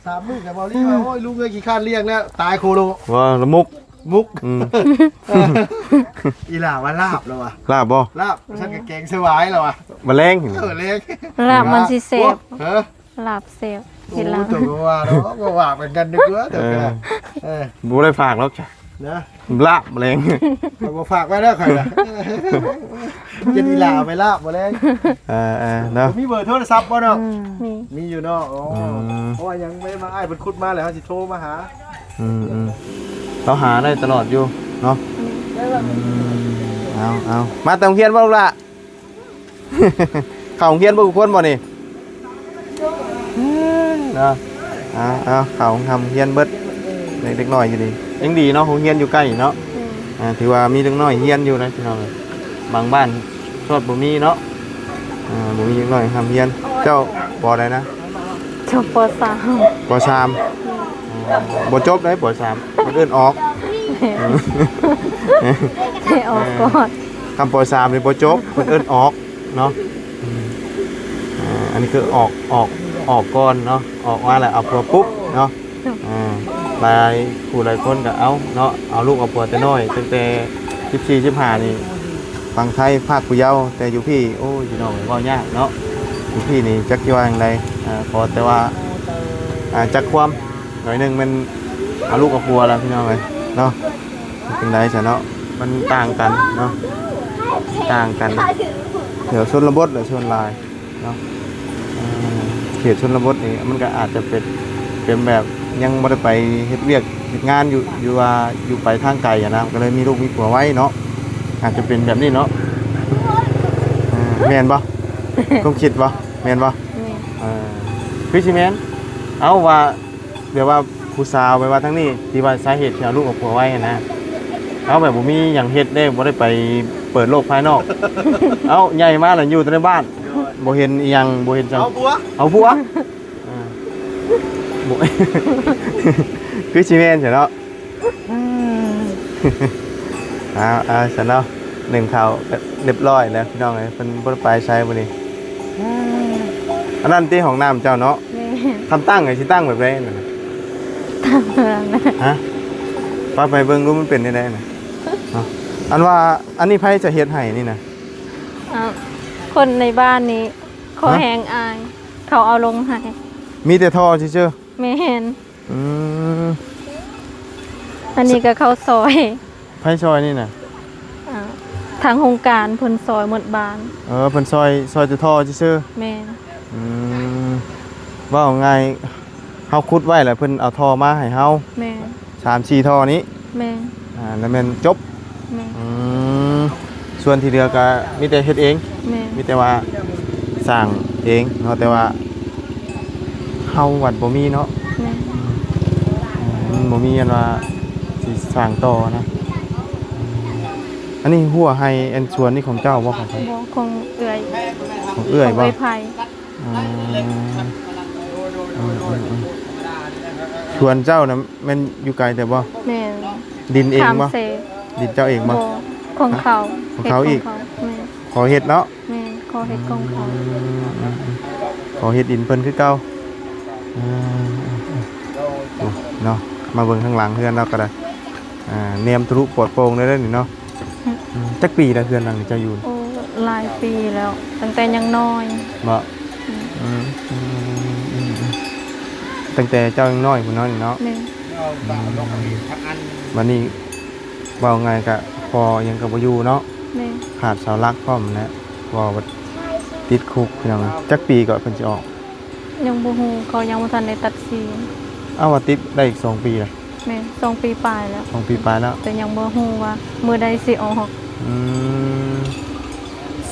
ສາມມື້ແລ້ວ ເວົ້າລີວ່າ ໂອ້ຍ ລຸງເອີຍ ຂີ້ຄ້ານລ້ຽງແລ້ວ ຕາຍໂຄໂລ. ວ່າລະມຸກ ມຸກ. ອືມ ອີຫຼ້າວ່າລາບແລ້ວວ່າ ລາບບໍ່? ລາບ ຊັ້ນກໍແກງສະຫວາຍແລ້ວວ່າ ມາແລງ. ເອີ ແລງ ລາບມັນຊິແຊບ. ເອີ ລາບແຊບ ເຮັດລາບ ໂອ້ ເຈົ້າກໍວ່າເນາະ ບໍ່ວ່າເປັນກັນດີກວ່າ ເຈົ້າກໍ ເອີ ເອີ ບໍ່ໄດ້ຝາກດອກຈ້ະ ນະ ລາບແລງ ຂ້ອຍບໍ່ຝາກໄວ້ເດີຂ້ອຍນະ ຈະດີລາເອົາໄປລາບບໍ່ແລງ ເອີໆ ເນາະ ມີເບີໂທລະສັບບໍ່ນ້ອງ? ອືມ ມີ ມີຢູ່ເນາະ ອໍ ອືມ ເພາະວ່າຫຍັງ ໄວ້ມາອ້າຍເພິ່ນຂຸດມາແລ້ວ ເຮົາຊິໂທມາຫາ ອືມໆ ເຮົາຫາໄດ້ຕະຫຼອດຢູ່ເນາະ ອືມ ອືມ ເອົາໆ ມາແຕ່ໂຮງຮຽນບໍ່ລູກຫຼ້າ? ເຂົ້າໂຮງຮຽນເບິດທຸກຄົນບໍ່ນີ້? ເນາະ ເອົາໆ ເຂົ້າໂຮງຮຽນເບິດ ເດັກນ້ອຍຢູ່ນີ້ ຍັງດີເນາະ ໂຮງຮຽນຢູ່ໃກ້ເນາະ ອືມ ອ່າ ຖືວ່າມີເດັກນ້ອຍຮຽນຢູ່ນະພີ່ນ້ອງເອີຍ ບາງບ້ານຊອດບໍ່ມີເນາະ ອ່າ ບໍ່ມີເດັກນ້ອຍຮ່ຳຮຽນ ເຈົ້າ ປໍໃດນະ? ຈົບ ປໍສາມ ປໍສາມ ອືມ ອໍ ບໍ່ຈົບໄດ໋ ປໍສາມ ເພິ່ນເອີ້ນອອກ ແມ່ນ ເອີ ໄດ້ອອກກ່ອນ ເອີ ຄຳປໍສາມນີ້ບໍ່ຈົບ ເພິ່ນເອີ້ນອອກເນາະ ອືມ ອ່າ ອັນນີ້ຄືອອກ ອອກ ອອກກ່ອນເນາະ ອອກມາແລ້ວເອົາຜົວປຸບເນາະ ອ່າ ຫຼາຍຜູ້ຫຼາຍຄົນກໍເອົາເນາະ ເອົາລູກເອົາຜົວແຕ່ນ້ອຍ ຕັ້ງແຕ່ສິບສີ່ ສິບຫ້ານີ້ ຝັ່ງໄທພາກຜູ້ເຍົາ ແຕ່ຢູ່ພີ້ ໂອ້ຍ ພີ່ນ້ອງເອີຍ ເວົ້າຍາກເນາະ ຢູ່ພີ້ນີ້ຈັກຊິວ່າຈັ່ງໃດ ອ່າ ຂໍແຕ່ວ່າ ອ່າ ຈັກຄວາມ ໜ້ອຍໜຶ່ງແມ່ນເອົາລູກເອົາຜົວແລ້ວ ພີ່ນ້ອງເອີຍເນາະ ເປັນຈັ່ງໃດຊະເນາະ ມັນຕ່າງກັນເນາະ ຕ່າງກັນ ແຖວຊົນນະບົດແຫຼະສ່ວນຫຼາຍເນາະ ເອີ ເຂດຊົນນະບົດນີ້ມັນກໍອາດຈະເປັນ ເປັນແບບຍັງບໍ່ໄດ້ໄປເຮັດວຽກເຮັດງານຢູ່ ຢູ່ວ່າຢູ່ໄປທາງໄກຫັ້ນນະ ກໍເລີຍມີລູກມີຜົວໄວເນາະ ອາດຈະເປັນແບບນີ້ເນາະ ເອີ ແມ່ນບໍ່? ຄວາມຄິດບໍ່? ແມ່ນບໍ່? ແມ່ນ ເອີ ຄືຊິແມ່ນ ເອົາວ່າ ແບບວ່າຜູ້ສາວ ແບບວ່າທາງນີ້ ທີ່ວ່າສາເຫດທີ່ເອົາລູກເອົາຜົວໄວຫັ້ນນະ ເອົາແບບບໍ່ມີຫຍັງເຮັດເດ້ ບໍ່ໄດ້ໄປເປີດໂລກພາຍນອກ ເອົາໃຫຍ່ມາແລ້ວຢູ່ແຕ່ໃນບ້ານ ບໍ່ເຫັນອີ່ຫຍັງ ບໍ່ເຫັນສັງ ເອົາຜົວ ເອົາຜົວ ອ່າ ບໍ່ ຄືຊິແມ່ນຊະເນາະ ເອົາ ເອົາຊະເນາະ ໜຶ້ງເຂົ້າຮຽບຮ້ອຍແລ້ວພີ່ນ້ອງເອີຍ ເພິ່ນບໍ່ໄດ້ໄປໃສມື້ນີ້ ອັນນັ້ນຕິຫ້ອງນ້ຳເຈົ້າເນາະ ແມ່ນ ຄັນຕັ້ງໃຫ້ຊິຕັ້ງແບບໃດນັ້ນນະ ຕັ້ງເຮືອນນະ ຮະ ໄປ ໄປເບິ່ງດູມັນເປັນແນວໃດນະ ເນາະ ອັນວ່າ ອັນນີ້ໃຜຈະເຮັດໃຫ້ນີ້ນະ ເອົາ ຄົນໃນບ້ານນີ້ຂໍແຮງອ້າຍ ເຂົາເອົາລົງໃຫ້ ມີແຕ່ທໍ່ຊື່ໆ ແມ່ນ ອືມ ອັນນີ້ກໍເຂົາຊ່ອຍ ໃຜຊ່ອຍນີ້ນະ ອ່າ ທາງໂຄງການເພິ່ນຊ່ອຍໝົດບ້ານ ເອີ ເພິ່ນຊ່ອຍ ຊ່ອຍແຕ່ທໍ່ຊື່ໆ ແມ່ນ ອືມ ເວົ້າງ່າຍ ເຮົາຂຸດໄວ້ແລ້ວເພິ່ນເອົາທໍ່ມາໃຫ້ເຮົາ ແມ່ນ ສາມສີ່ທໍ່ນີ້ ແມ່ນ ອ່າ ແລ້ວແມ່ນຈົບ ແມ່ນ ອືມ ສ່ວນທີ່ເຫຼືອກໍມີແຕ່ເຮັດເອງ ແມ່ນ ມີແຕ່ວ່າສ້າງເອງເນາະ ແຕ່ວ່າເຮົາວັດບໍ່ມີເນາະ ແມ່ນ ອືມ ມັນບໍ່ມີອັນວ່າຊິສ້າງຕໍ່ນະ ອືມ ອັນນີ້ຮົ້ວໄຮ່ອັນສວນນີ້ຂອງເຈົ້າບໍ່? ຂອງໃຜ? ບໍ່ ຂອງເອື້ອຍ ຂອງເອື້ອຍບໍ່? ຂອງເອື້ອຍໄພ ອືມ ອືມໆໆ ສວນເຈົ້ານະແມ່ນຢູ່ໄກແຕ່ບໍ່? ແມ່ນ ດິນເອງບໍ່? ຂ້າມເຊ ດິນເຈົ້າເອງບໍ່? ບໍ່ ຂອງເຂົາ ຂອງເຂົາອີກ ເຮັດຂອງເຂົາ ແມ່ນ ຂໍເຮັດເນາະ ແມ່ນ ຂໍເຮັດຂອງເຂົາ ອືມໆໆ ຂໍເຮັດດິນເພິ່ນຄືເກົ່າ ອືມ ເນາະ ມາເບິ່ງທາງຫຼັງເຮືອນລາວກໍໄດ້ ອ່າ ແນມທະລຸປອດໂປ່ງໄດ້ເດ້ນີ້ເນາະ ອືມ ອືມ ຈັກປີແລ້ວເຮືອນຫຼັງນີ້ເຈົ້າຢູ່? ໂອ້ ຫຼາຍປີແລ້ວ ຕັ້ງແຕ່ຍັງນ້ອຍ ບໍ່? ອືມ ອືມ ອືມ ອືມ ອືມ ຕັ້ງແຕ່ເຈົ້າຍັງນ້ອຍພຸ້ນເນາະນີ້ເນາະ ແມ່ນ ອືມ ບັດນີ້ເວົ້າງ່າຍກະພໍ່ຫຍັງກໍບໍ່ຢູ່ເນາະ ແມ່ນ ຂາດເສົາຫຼັກພ້ອມແຫຼະ ພໍ່ບັດຕິດຄຸກພີ່ນ້ອງ ຈັກປີກໍເພິ່ນຊິອອກ? ຍັງບໍ່ຮູ້ ເຂົາຍັງບໍ່ທັນໄດ້ຕັດສິນ ເອົາ ວ່າຕິດໄດ້ອີກສອງປີລະ ແມ່ນ ສອງປີປາຍແລ້ວ ສອງປີປາຍແລ້ວ ແຕ່ຍັງບໍ່ຮູ້ວ່າມື້ໃດຊິອອກ ອືມ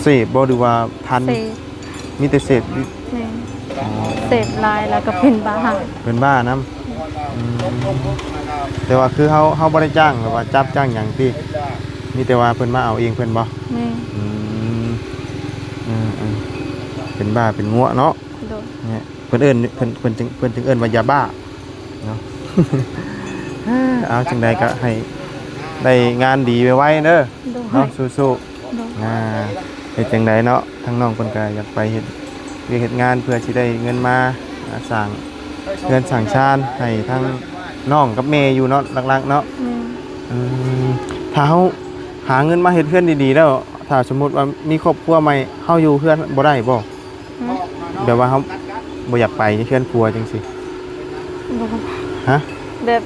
ເສບບໍ່ ຫຼືວ່າທັນ? ເສບ ມີແຕ່ເສບ ແມ່ນ ອໍ ເສບຫຼາຍແລ້ວກໍເປັນບ້າ ເປັນບ້ານຳ ອືມ ແຕ່ວ່າຄືເຮົາ ເຮົາບໍ່ໄດ້ຈ້າງ ແບບວ່າຈັບຈ້າງຫຍັງຕິ ມີແຕ່ວ່າເພິ່ນມາເອົາເອງເພິ່ນບໍ່? ແມ່ນ ອືມ ເອີໆ ເປັນບ້າເປັນງົວເນາະ ໂດຍ ເພິ່ນເອີ້ນ ເພິ່ນ ເພິ່ນຈຶ່ງ ເພິ່ນຈຶ່ງເອີ້ນວ່າຢາບ້າເນາະ ເອົາ ຈັ່ງໃດກໍໃຫ້ໄດ້ງານດີໄວໆເດີ ໂດຍ ເນາະ ສູ້ໆ ໂດຍ ອ່າ ເຮັດຈັ່ງໃດເນາະ ທາງນ້ອງເພິ່ນກໍຢາກໄປເຮັດວຽກເຮັດງານ ເພື່ອຊິໄດ້ເງິນມາ ອ່າ ສ້າງເຮືອນສ້າງຊານໃຫ້ທັງນ້ອງກັບແມ່ຢູ່ເນາະ ຫຼັກໆເນາະ ອືມ ອືມ ຖ້າເຮົາຫາເງິນມາເຮັດເຮືອນດີໆແລ້ວ ຖ້າສົມມຸດວ່າມີຄອບຄົວໃໝ່ ເຮົາຢູ່ເຮືອນບໍ່ໄດ້ບໍ່? ແບບວ່າເຮົາ ບໍ່ຢາກໄປເຮືອນຜົວຈັ່ງຊີ້? ບໍ່ ຮະ? ແບບ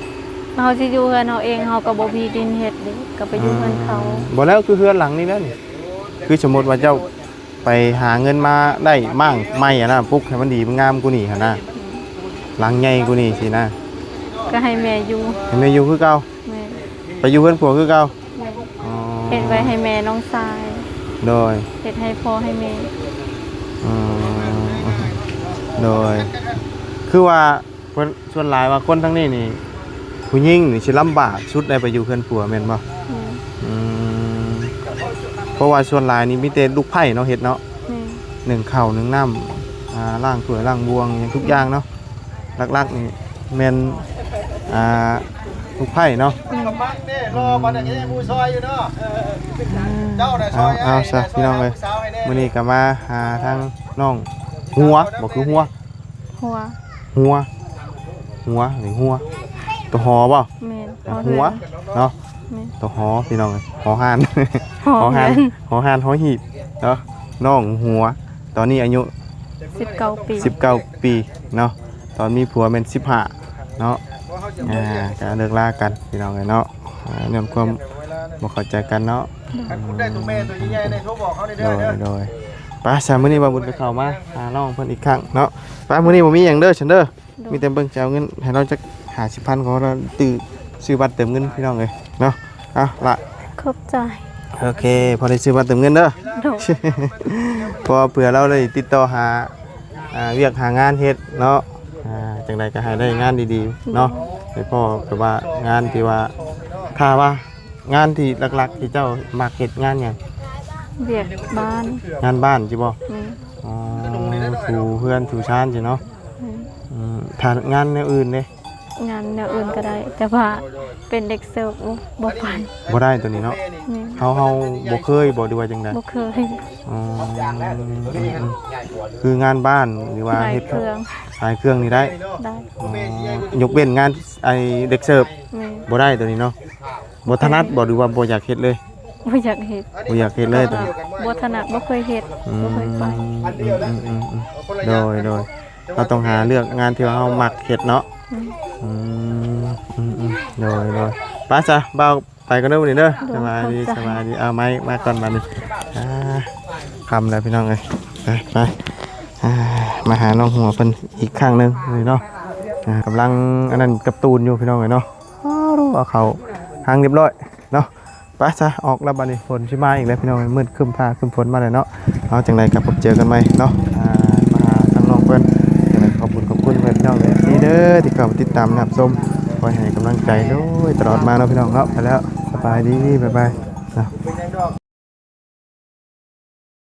ເຮົາຊິຢູ່ເຮືອນເຮົາເອງ ເຮົາກໍບໍ່ມີດິນເຮັດເດ້ ກໍໄປຢູ່ເຮືອນເຂົາ. ອືມ ບໍ່ແລ້ວ ຄືເຮືອນຫຼັງນີ້ແຫຼະນີ້ ຄືສົມມຸດວ່າເຈົ້າໄປຫາເງິນມາໄດ້ມ້າງໃໝ່ຫັ້ນນະ ປຸກໃຫ້ມັນດີມັນງາມກວ່ານີ້ຫັ້ນນະ ອືມ ຫຼັງໃຫຍ່ກວ່ານີ້ຊີ້ນະ ກໍໃຫ້ແມ່ຢູ່. ໃຫ້ແມ່ຢູ່ຄືເກົ່າ? ແມ່ນ. ໄປຢູ່ເຮືອນຜົວຄືເກົ່າ? ແມ່ນ. ອໍ ເຮັດໄວ້ໃຫ້ແມ່ນ້ອງຊາຍ. ໂດຍ. ເຮັດໃຫ້ພໍ່ໃຫ້ແມ່. ອືມ ໂດຍ. ຄືວ່າ ເພິ່ນ ສ່ວນຫຼາຍວ່າຄົນທາງນີ້ນີ້ ຜູ້ຍິງນີ້ຊິລຳບາກສຸດໄດ້ໄປຢູ່ເຮືອນຜົວແມ່ນບໍ່? ແມ່ນ. ອືມ ເພາະວ່າສ່ວນຫຼາຍນີ້ມີແຕ່ລູກໃພ້ເນາະເຮັດເນາະ. ແມ່ນ. ໜຶ້ງເຂົ້າໜຶ້ງນ້ຳ ອ່າ ລ້າງຖ້ວຍລ້າງບ່ວງຫຍັງທຸກຢ່າງເນາະ. ຫຼັກໆນີ້ແມ່ນ ອ່າ ລູກໃພ້ເນາະ. ແມ່ນ. ອືມ ເອົາ ເອົາຊະພີ່ນ້ອງເອີຍ ມື້ນີ້ກໍມາຫາທາງນ້ອງຫົວ ບໍ່ຄືຫົວ ຫົວ ຫົວ ຫົວ ຫຼືຫົວ ຕົວຫໍບໍ່? ແມ່ນ ອ່າ ຫົວເນາະ. ແມ່ນ ຕົວຫໍພີ່ນ້ອງເອີຍ ຫໍຮານ ຫໍຮານ ຫໍຮານ ຫໍຮີບເນາະ. ນ້ອງຫົວ ຕອນນີ້ອາຍຸສິບເກົ້າປີ ສິບເກົ້າປີເນາະ. ຕອນມີຜົວແມ່ນສິບຫ້າເນາະ. ອ່າ ກໍເລີກລາກັນພີ່ນ້ອງເອີຍເນາະ ອ່າ ຍ້ອນຄວາມບໍ່ເຂົ້າໃຈກັນເນາະ. ໂດຍ ໂດຍ ໂດຍ. ໄປຊະ ມື້ນີ້ບ່າວບຸນກໍເຂົ້າມາຫານ້ອງເພິ່ນອີກຄັ້ງເນາະ. ໄປ ມື້ນີ້ບໍ່ມີຫຍັງເດີ ຊັ້ນເດີ. ໂດຍ. ມີແຕ່ເບິ່ງຈະເອົາເງິນໃຫ້ລາວຈັກຫ້າສິບພັນ ຂໍລາວຊື້ບັດເຕີມເງິນພີ່ນ້ອງເອີຍເນາະ. ເອົາລະ ຂອບໃຈ. ໂອເຄ ພໍໄດ້ຊື້ບັດເຕີມເງິນເດີ. ໂດຍ. ເພາະວ່າເພື່ອລາວໄດ້ຕິດຕໍ່ຫາ ອ່າ ວຽກຫາງານເຮັດເນາະ. ອ່າ ຈັ່ງໃດກໍໃຫ້ໄດ້ງານດີໆເນາະ. ໂດຍ. ໃຫ້ພໍ້ແບບວ່າງານທີ່ວ່າ ຖ້າວ່າງານທີ່ຫຼັກໆທີ່ເຈົ້າມັກເຮັດງານຫຍັງ? ວຽກບ້ານ. ງານບ້ານຊີ້ບໍ່? ແມ່ນ. ອໍ ຖູເຮືອນຖູຊານຊີ້ເນາະ. ແມ່ນ. ອືມ ຖ້າງານແນວອື່ນເດ? ງານແນວອື່ນກໍໄດ້ ແຕ່ວ່າເປັນເດັກເສີບ ໂອ້ ບໍ່ໄປ. ບໍ່ໄດ້ໂຕນີ້ເນາະ. ແມ່ນ. ເຮົາ ເຮົາບໍ່ເຄີຍບໍ່ ຫຼືວ່າຈັ່ງໃດ? ບໍ່ເຄີຍ. ອໍ ອືມໆ ຄືງານບ້ານ ຫຼືວ່າເຮັດຂາຍເຄື່ອງ ຂາຍເຄື່ອງນີ້ໄດ້? ໄດ້. ອໍ ຍົກເວັ້ນງານ ໄອ້ ເດັກເສີບ. ແມ່ນ. ບໍ່ໄດ້ໂຕນີ້ເນາະ. ບໍ່ຖະໜັດບໍ່ ຫຼືວ່າບໍ່ຢາກເຮັດເລີຍ? ບໍ່ຢາກເຮັດ. ບໍ່ຢາກເຮັດເລີຍໂຕນີ້? ບໍ່ຖະໜັດ ບໍ່ເຄີຍເຮັດ. ອືມ ບໍ່ເຄີຍໄປ. ອືມໆໆໆ ໂດຍໆ ເຮົາຕ້ອງຫາເລືອກງານທີ່ວ່າເຮົາມັກເຮັດເນາະ. ອືມ ອືມ ອືມ ອືມ ໂດຍໆ ໄປຊະ ບ່າວໄປກ່ອນເດີມື້ນີ້ເດີ. ໂດຍ ສະບາຍດີ ຂອບໃຈ ສະບາຍດີ. ເອົາ ໄມ້ມາກ່ອນບາດນີ້. ອ່າ ຄ່ຳແລ້ວພີ່ນ້ອງເອີຍ ໄປ ໄປ ອ່າ ມາຫານ້ອງຫົວເພິ່ນອີກຄັ້ງໜຶ່ງເນາະ. ອ່າ ກຳລັງອັນນັ້ນກັບຕູນຢູ່ພີ່ນ້ອງເອີຍເນາະ. ອ້າວ ເອົາເຂົ້າຫາງຮຽບຮ້ອຍເນາະ. ໄປຊະ ອອກແລ້ວບາດນີ້ ຝົນຊິມາອີກແລ້ວພີ່ນ້ອງເອີຍ ມືດຄຶ້ມຟ້າຄຶ້ມຝົນມາແລ້ວເນາະ. ເອົາ ຈັ່ງໃດກໍພົບເຈີກັນໃໝ່ເນາະ. ອ່າ ມາຫາທາງນ້ອງເພິ່ນ ຈັ່ງໃດຂອບບຸນຂອບຄຸນເພິ່ນພີ່ນ້ອງເອີຍ ເອັຟຊີເດີ ທີ່ເຂົ້າມາຕິດຕາມຮັບຊົມ ຄອຍໃຫ້ກຳລັງໃຈໂດຍຕະຫຼອດມາເນາະພີ່ນ້ອງເນາະ. ໄປແລ້ວ ສະບາຍດີ ບາຍບາຍເນາະ.